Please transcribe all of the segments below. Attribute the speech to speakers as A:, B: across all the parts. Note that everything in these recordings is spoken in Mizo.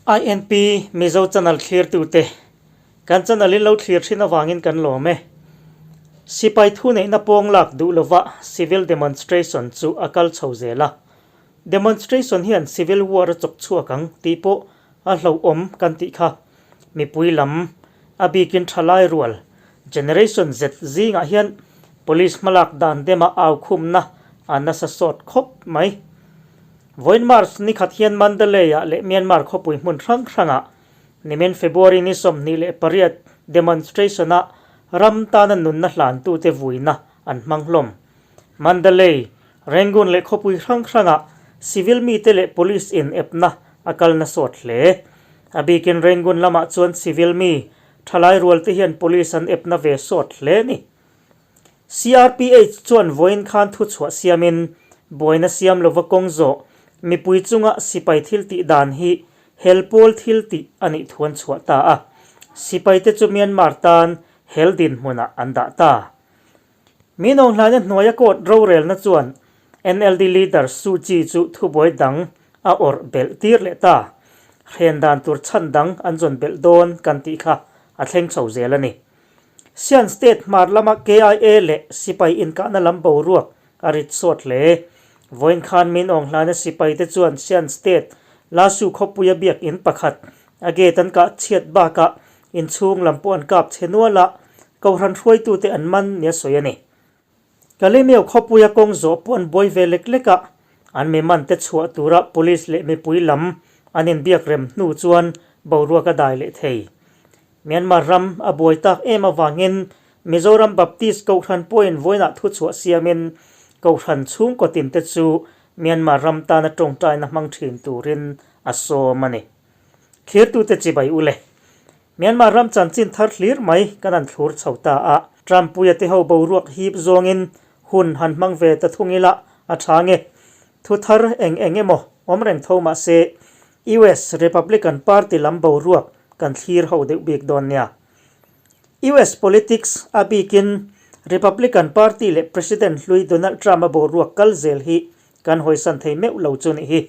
A: INP Mizo channel thlirtute, kan channel in lo thlir thin avangin kan lawm e. Sipai thuneihna pawng lak duh lova civil demonstration chu a kal chho zel a. Demonstration hian civil war a chawk chhuak ang tih pawh a hlauhawm kan tih kha. Mipui lam, a bikin thalai rual, Generation Z zingah hian police hmalak dan dema au khumna a nasa sawt khawp mai. Vawiin March ni khat hian Mandalay-ah leh Myanmar khawpui hmun hrang hrangah nimin February ni 28 demonstration-ah ram tana nunna hlantute vuina an hmang hlawm. Mandalay, Rangoon leh khawpui hrang hrangah civil mite leh police in epna a kal nasawt hle. A bikin Rangoon lamah chuan civil mi thalai rualte hian police an epna ve sawt hle a ni. CRPH chuan vawiin khan thuchhuah siamin buaina siam lova kawng zawh mipui chunga sipai thil tih dan hi hel pawl thil tih a nih thu an chhuah ta a. Sipaite chu Myanmar tan hel dinhmunah an dah ta. Min Aung-hlaina hnuaia court rorelna chuan NLD leader Suu Kyi chu thubuai dang a awrh belh tir leh ta. Hren dan tur chhan dang an zawn belh dawn kan tih kha a thleng chho zel a ni. Sian State hmar lama KIA leh sipai inkahna lam boruak a rit sawt hle. Vawiin khan Min Aung Hlaina sipaite chuan Sian State Lasu khawpuia biakinn pakhat a gate an kah chhiat bakah inchhung lam pawh an kap chhe nual a, kohhran hruaitute an man nia sawi a ni. Kalemeo khawpuia kawng zawh pawh an buai ve lek lek a, an mi mante chhuah tura police leh mipui lam an inbiak rem hnu chuan boruak a dai leh thei. Myanmar ram a buai tak em avangin Mizoram Baptist Kohhran pawhin vawiinah thuchhuah siamin Kohhran chhungkaw tinte chu Myanmar ram tana tawngtaina hmang thin turin a sawm a ni. Thlirtute chibai u le. Myanmar ram chanchin thar hlir mai kan han thlur chho ta a. Trump-puia te ho boruak hip zawngin hun han hmang ve ta thung ila a tha nge. Thu thar eng eng emaw awm reng tho mah se US Republican Party lam boruak kan thlir ho deuh bik dawn nia. US politics a bikin Republican Party leh President hlui Donald Trump-a boruak kal zel hi kan hawisan thei meuh lo chu nih hi.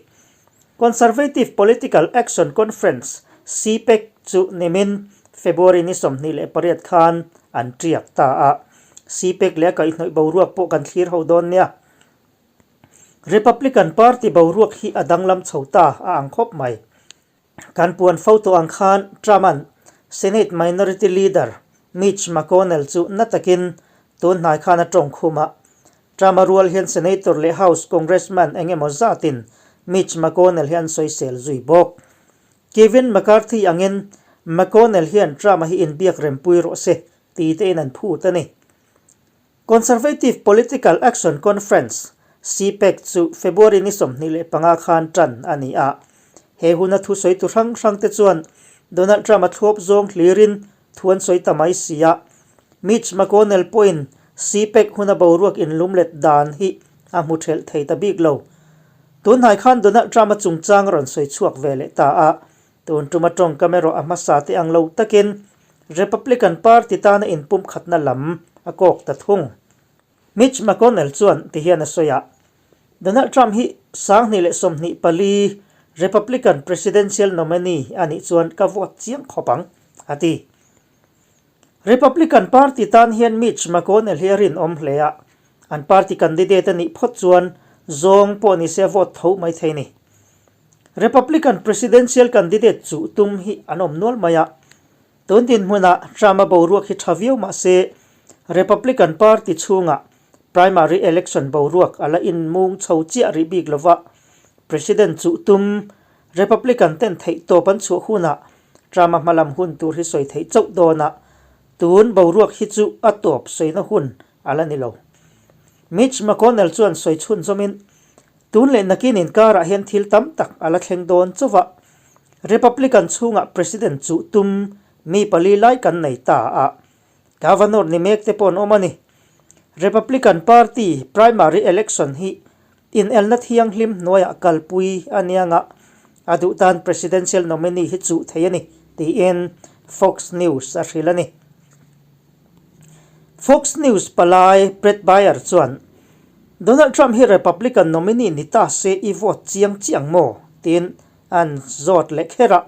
A: Conservative Political Action Conference, CPAC, chu nimin February ni 28 khan an tiak ta a. CPAC leh a kaihhnawih boruak pawh kan thlir ho dawn nia. Republican Party boruak hi a danglam chho ta a ang khawp mai. Kan puan fo tawh ang khan Trump-a'n Senate Minority Leader Mitch McConnell chu na takin tun hnai khan a tawng khum a. Trump-a rual hian Senator leh House Congressman eng emaw zatin Mitch McConnell hi an sawisel zui bawk. Kevin McCarthy angin McConnell hian Trump-a hi inbiak rempui rawh se ti tein an phut a ni. Conservative Political Action Conference, CPAC, chu February ni 25 khan tan a ni a. He huna thusawitu hrang hrangte chuan Donald Trump-a thluap zawng hlirin thu an sawi ta mai si a. Mitch McConnell pawhin CPAC huna boruak inlumlet dan hi a hmu thelh thei ta bik lo. Tunhnai khan Donald Trump-a chungchang a rawn sawi chhuak ve leh ta a. Tun tuma tawngkam erawh a hmasa te ang lo takin Republican Party tana inpumkhatna lam a kawk ta thung. Mitch McConnell chuan ti hian a sawi a, Donald Trump hi 2024 Republican presidential nominee a nih chuan ka vote chiang khawp ang, a ti. Republican Party tan hian Mitch McConnell hi a rinawm hle a, an party candidate a nih phawt chuan zawng pawh nise a vote tho mai thei ni. Republican presidential candidate chuh tum hi an awm nual mai a, tun dinhmunah Trump-a boruak hi tha viau mah se Republican Party chhungah primary election boruak a la inmung chho chiah rih bik lova, President chuh tum Republican ten theihtawp an chhuah hunah Trump-a hmalam hun tur hi sawi theih chauh dawn a, tun boruak hi chu a tawp sawina hun a la ni lo. Mitch McConnell chuan sawi chhunzawmin Tun leh nakin inkarah hian thil tam tak a la thleng dawn chauh a, Republican chhungah President chuh tum mi pali lai kan nei ta a, Governor ni mek te pawh an awm a ni. Republican Party primary election hi inelna thianghlim hnuaiah kalpui a nianga a duh tan presidential nominee hi chuh thei a ni, tiin Fox News a hrilh a ni. Fox News palai Bret Baier chuan, Donald Trump hi Republican nominee ni ta se i vote chiang chiang maw? tiin an zawt leh kher a.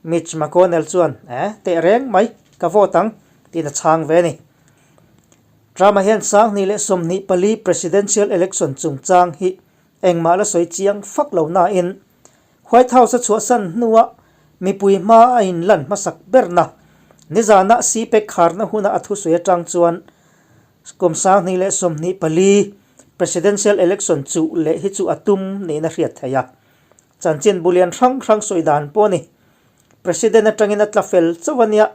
A: Mitch McConnell chuan, Eh, teh reng mai, ka vote ang, tiin a chhang ve a ni. Trump-a hian 2024 presidential election chungchang hi engmah la sawi chiang fak lo nain White House a chhuahsan hnua mipui hma a inlan hmasak berna nizana CPAC kharna huna a thusawi atang chuan kum 2024 presidential election chuh leh hi chu a tum niin a hriat theih a. Chanchin bulian hrang hrang sawi dan pawh a ni. President atangin a tla fel chauh a nia.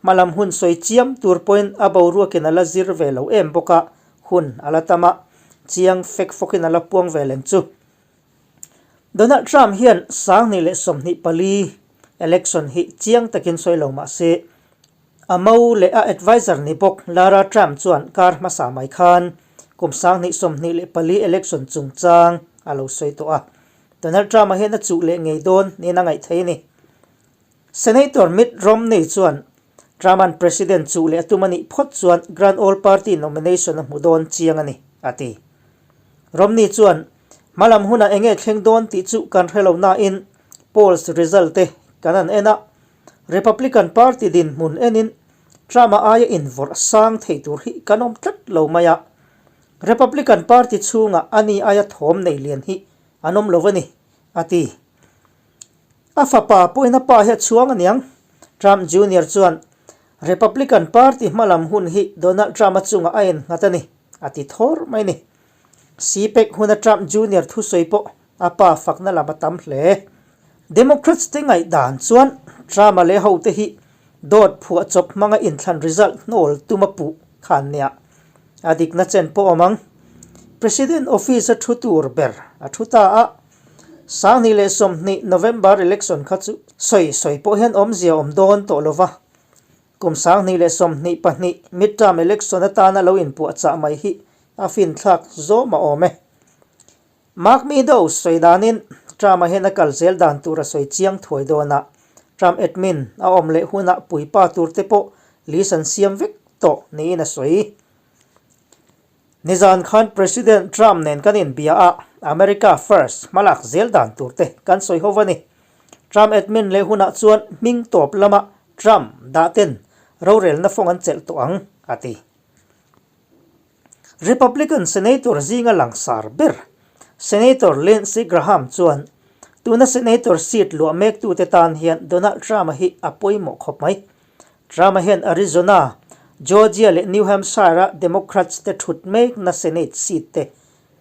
A: Hmalam hun sawi chiam tur pawhin a boruakin a la zir ve lo em bawk a, hun a la tam a, chiang fek fawkin a la puang ve leng chu. Donald Trump hian 2024 election hi chiang takin sawi lo mah se, a mo leh a adviser ni bawk Lara Trump chuan kar hmasa mai khan kum 2024 election chungchang a lo sawi tawh a. Donald Trump-a hian a chuh leh ngei dawn niin a ngaih thei a ni. Senator Mitt Romney chuan Trump-a'n President chuh leh a tum a nih phawt chuan Grand Old Party nomination a hmu dawn chiang a ni, a ti. Romney chuan, Hmalam hunah eng nge thleng dawn tih chu kan hre lo nain polls result te kan han en a, Republican Party dinhmun enin Trump-a aia invawrh sang thei tur hi kan awm tlat lo mai a, Republican Party chhungah ani aia thawm nei lian hi an awm lo a ni, a ti. A fapa pawhin a pa hi a chhuang aniang. Trump Junior chuan Republican Party hmalam hun hi Donald Trump-a chungah a ennghat a ni, a ti thawr mai a ni. CPAC huna Trump Junior thusawi pawh a pa fakna lam a tam hle. Democrats te ngaihdan chuan Trump-a leh hote hi dawt phuahchawp hmanga inthlan result hnawl tum a puh khan nia. A dikna chen pawh awm ang. President office a thu tur ber a thu ta a. 2020 November election kha chu sawi sawi pawh hian awmzia awm dawn tawh lo va. Kum 2022 midterm election atana lo inpuahchah mai hi a finthlak zawm a awm e. Mark Meadows sawi danin Trump-a hian a kal zel dan tur a sawi chiang thuai dawn a, Trump admin a awm leh hunah puipa tur te pawh list an siam vek tawh niin a sawi. Nizan khan President Trump nen kan inbia a, America First hmalak zel dan tur te kan sawi ho a ni. Trump admin leh hunah chuan hming tawp lama Trump dah ten rorelna fawng an chelh tawh ang, a ti. Republican Senator zinga langsar ber Senator Lindsey Graham chuan tuna Senator seat luah mektute tan hian Donald Trump-a hi a pawimawh khawp mai. Trump-a hian Arizona, Georgia leh New Hampshire-a Democrats te thut mekna Senate seat te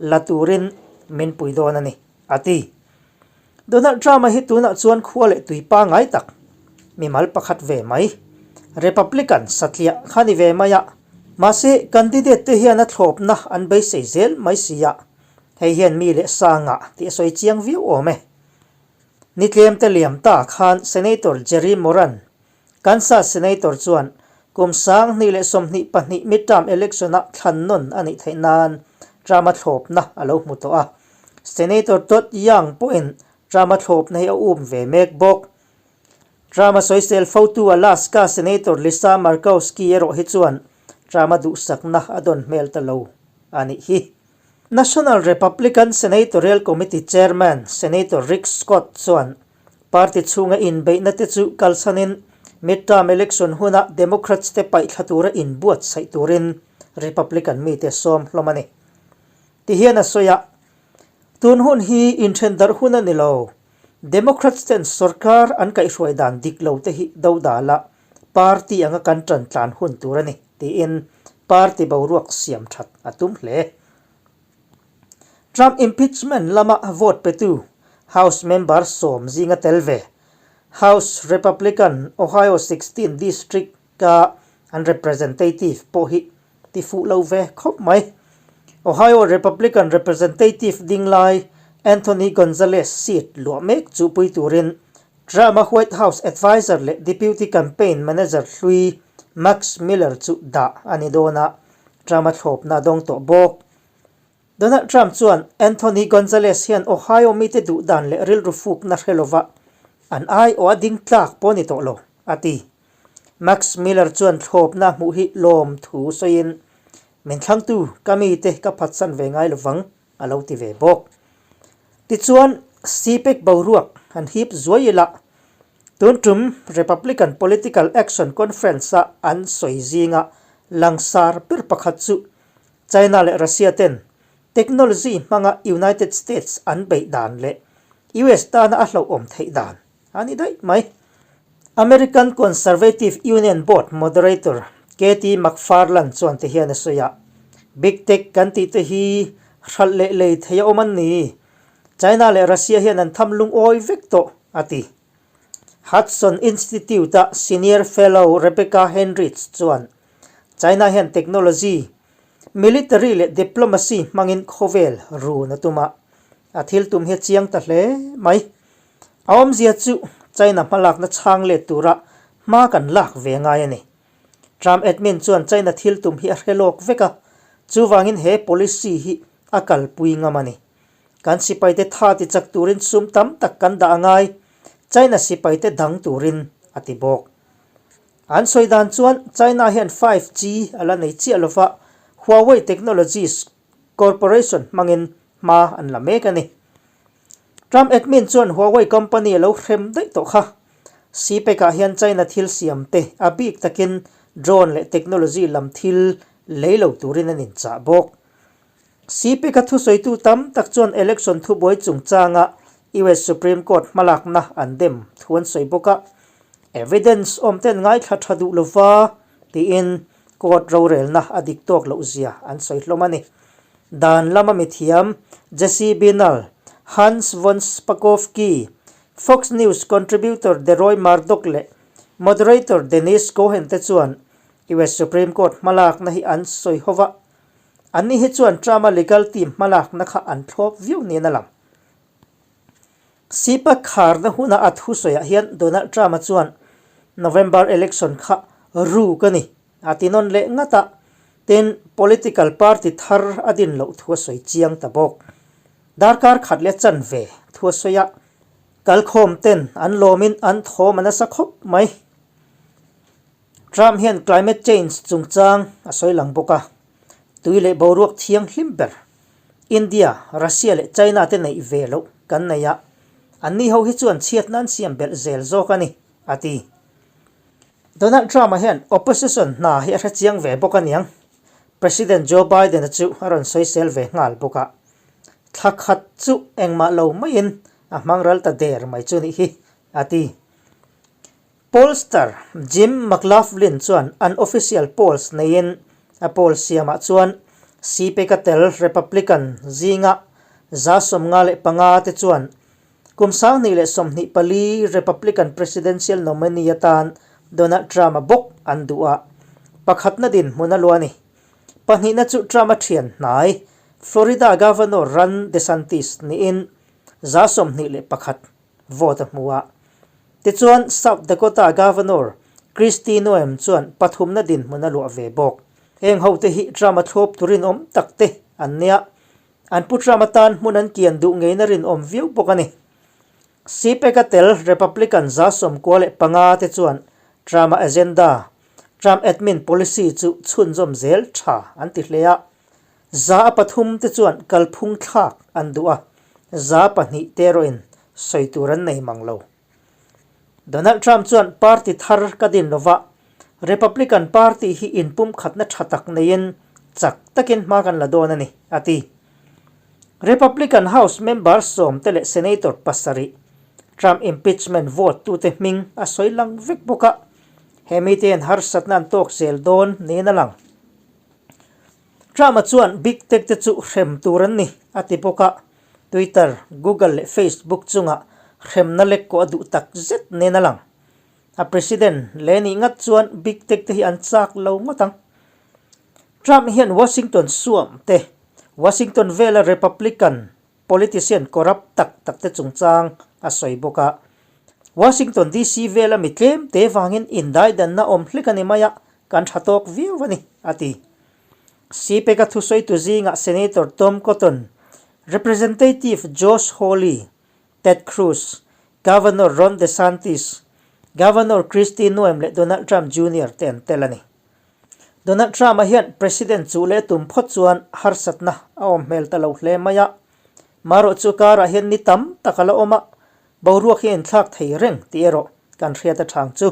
A: la turin min pui dawn a ni, a ti. Donald Trump-a hi tunah chuan khua leh tui pangngai tak, mimal pakhat ve mai, Republican satliah kha ni ve mai a. Mahse, candidate te hian a thlawpna an beisei zel mai si a, hei hian mi leh sa ngah tih a sawi chiang viau awm e. Nitlem te liam ta khan Senator Jerry Moran, Kansas Senator chuan kum 2022 midterm election-a thlan nawn a nih theih nan Trump-a thlawpna a lo hmu tawh a. Senator Todd Young pawhin Trump-a thlawpna hi a um ve mek bawk. Trump-a sawisel fotu Alaska Senator Lisa Murkowski erawh hi chuan Trump-a duhsakna a dawn hmel ta lo a nih hi. National Republican Senatorial Committee Chairman Senator Rick Scott chuan Party chhunga inbeihna te chu kalsanin midterm election huna Democrats te paihthla tura inbuatsaih turin Republican mite sawm hlawm a ni. Tihian a sawi a, Tun hun hi inthen darh hun a ni lo. Democrats ten sorkar an kaihhruai dan dik lo te hi do dal a, party anga kan tan tlan hun tur a ni, tiin party boruak siam that a tum hle. Trump impeachment lama vote petu House member sawm zinga tel ve House Republican Ohio 16 district-a an representative pawh hi ti fuh lo ve khawp mai. Ohio Republican representative ding lai Anthony Gonzalez seat luah mek chu pui turin Trump-a White House adviser leh deputy campaign manager hlui Max Miller chu dah a ni dawn a, Trump-a thlawpna a dawng tawh bawk. Donald Trump chuan Anthony Gonzalez hian Ohio mite duh dan leh rilru fukna hre lova an aiawh a ding tlak pawh a ni tawh lo, a ti. Max Miller chuan thlawpna a hmuh hi lawm thu sawiin, Min thlangtu ka mite ka phatsan ve ngai lovang, a lo ti ve bawk. Tichuan, CPEC boruak han hip zuai ila. Tun tum Republican Political Action Conference-a an sawi zinga langsar ber pakhat chu China leh Russia ten technology hmanga United States an beih dan leh US tana a hlauhawm theih dan a ni daih mai. American Conservative Union Board Moderator Katie McFarland chuan ti hian a sawi a, Big Tech kan tih te hi hralh leh lei thei a awm an ni. China leh Russia hian an tham lungawi vek tawh, a ti. Hudson Institute-a Senior Fellow Rebecca Henrich chuan China hian technology, military leh diplomacy hmangin khawvel run a tum a, a thil tum hi a chiang ta hle mai. A awmzia chu China hmalakna chhang let tura hma kan lak ve ngai a ni. Trump admin chuan China thil tum hi a hre lawk vek a, chuvangin he policy hi a kalpui ngam a ni. Kan sipaite tha ti chak turin sum tam tak kan dah a ngai, China sipaite dang turin, a ti bawk. An sawi dan chuan China hian 5G a la nei chiah lova, Huawei Technologies Corporation hmangin hma an la mek a ni. Trump admin chuan Huawei company a lo hrem daih tawh kha. CPEC ah hian China thil siam te a bik takin drone leh technology lam thil lei lo turin an inchah bawk. CPEC a thusawitu tam tak chuan election thubuai chungchanga US Supreme Court hmalakna an dem thu an sawi bawk a, evidence awm ten ngaithla tha duh lova tiin court rorelna a dik tawk loh zia an sawi hlawm a ni. Dan lama mithiam Jesse Binnall, Hans von Spakovsky, Fox News contributor Deroy Murdock leh moderator Denise Cohen te chuan US Supreme Court hmalakna hi an sawi ho va, Anni hi chuan Trump-a legal team hmalakna kha an thlawp viau niin a lang. Sipa kharna huna a thusawiah hian Donald Trump-a chuan November election kha ruk a ni a ti nawn leh ngat a, tin political party thar a din loh thu a sawi chiang ta bawk. Darkar khat leh chanve thu a sawi a, kalkhawm ten an lawmin an thawm a nasa khawp mai. Trump hian climate change chungchang a sawi lang bawk a, tui leh boruak thianghlim ber India, Russia leh China te neih ve loh kan nei a, anni ho hi chuan chhiatna an siam belh zel zawk a ni, a ti. Donald Trump-a hian opposition hna hi a hre chiang ve bawk a niang, President Joe Biden-a chu a rawn sawisel ve nghal bawk a, thla khat chu engmah lo maiin a hmang ral ta der mai chu nih hi, a ti. Pollster Jim McLaughlin chuan an official polls neiin a poll siamah chuan CPEC-a tel Republican zinga 55 te chuan kum 2024 Republican presidential nominee atan Donald Trump-a bawk an duh a, pakhatna dinhmun a luah a ni. Pahnihna chu Trump-a thian hnai Florida Governor Ron DeSantis niin 21 vote a hmu a. Tichuan, South Dakota Governor Kristi Noem chuan pathumna dinhmun a luah ve bawk. Heng hote hi Trump-a thlawp tu rinawm tak te an nia. An pu Trump atan hmun an kian duh ngeina rinawm viau bawk a ni. CPAC-a tel Republican 95 te chuan Trump-a agenda, Trump admin policy chu chhunzawm zel tha an ti hle a. 3% te chuan kalphung thlak an duh a, 2% te erawhin sawi tur an nei mang lo. Donald Trump chuan party thar ka din lova, Republican Party hi inpumkhatna tha tak neiin chak takin hma kan la dawn a ni, a ti. Republican House member 10 te leh Senator pasarih Trump impeachment vote tute hming a sawi lang vek bawk a, he mite hian harsatna an tawk zel dawn niin a lang. Trump-a chuan Big Tech te chu hrem tur an ni, a ti bawk a. Twitter, Google leh Facebook chunga hremna lek kawh a duh tak zet nen a lang. A president leh nih ngat chuan Big Tech te hi an chak lo ngawt ang. Trump hian Washington suam te, Washington vela Republican politician corrupt tak tak te chungchang a sawi bawk a. Washington DC vela mi tlem te vangin indaidanna awm hlek a ni mai a, kan tha tawk viau a ni, a ti. CPEC-a thusawitu zingah Senator Tom Cotton, Representative Josh Hawley, Ted Cruz, Governor Ron DeSantis, Governor Kristi Noem leh Donald Trump Junior te an tel a ni. Donald Trump-a hian President chu leh tum phawt chuan harsatna a awm hmel ta lo hle mai a. Marawh chu karah hian ni tam tak a la awm a, boruak hi a inthlak thei reng tih erawh kan hriat a thang chu.